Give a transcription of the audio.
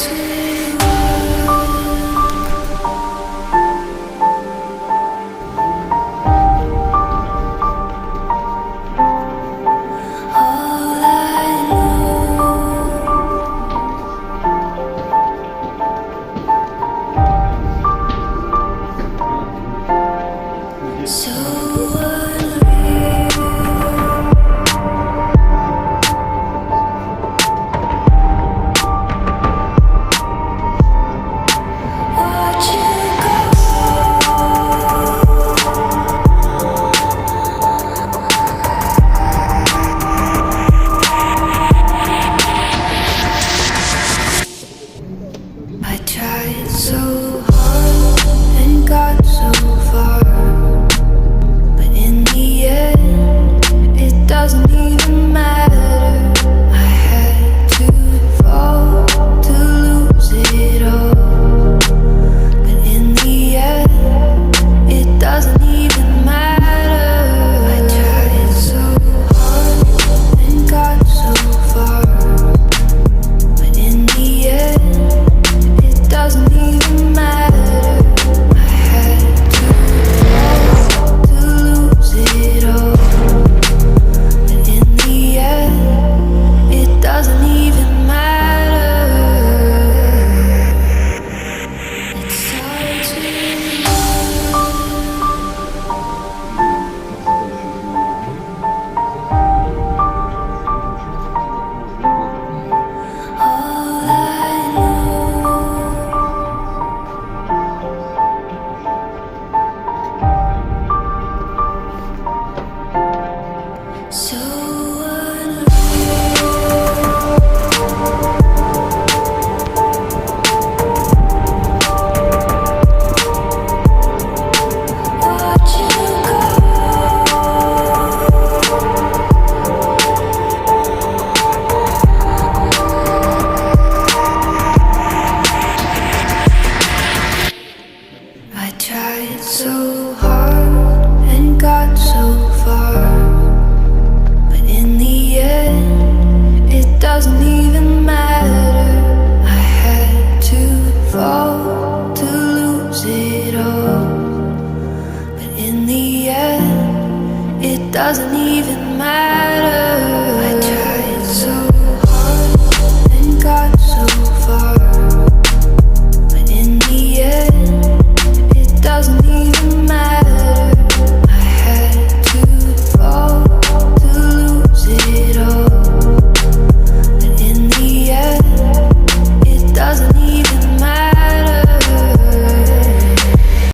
to. All I know, so unreal. Watch you go. I tried so hard and got so far, but in the end, it doesn't even matter. I had to fall to lose it all, but in the end, it doesn't even matter. I tried so hard and got so far, but in the end, it doesn't even matter. I had to fall to lose it all. But in the end, it doesn't even matter. It's hard to all I know. So unreal. Watch you go. I tried so hard and got so far, but in the end, it doesn't even matter. I had to fall to lose it all, but in the end, it doesn't even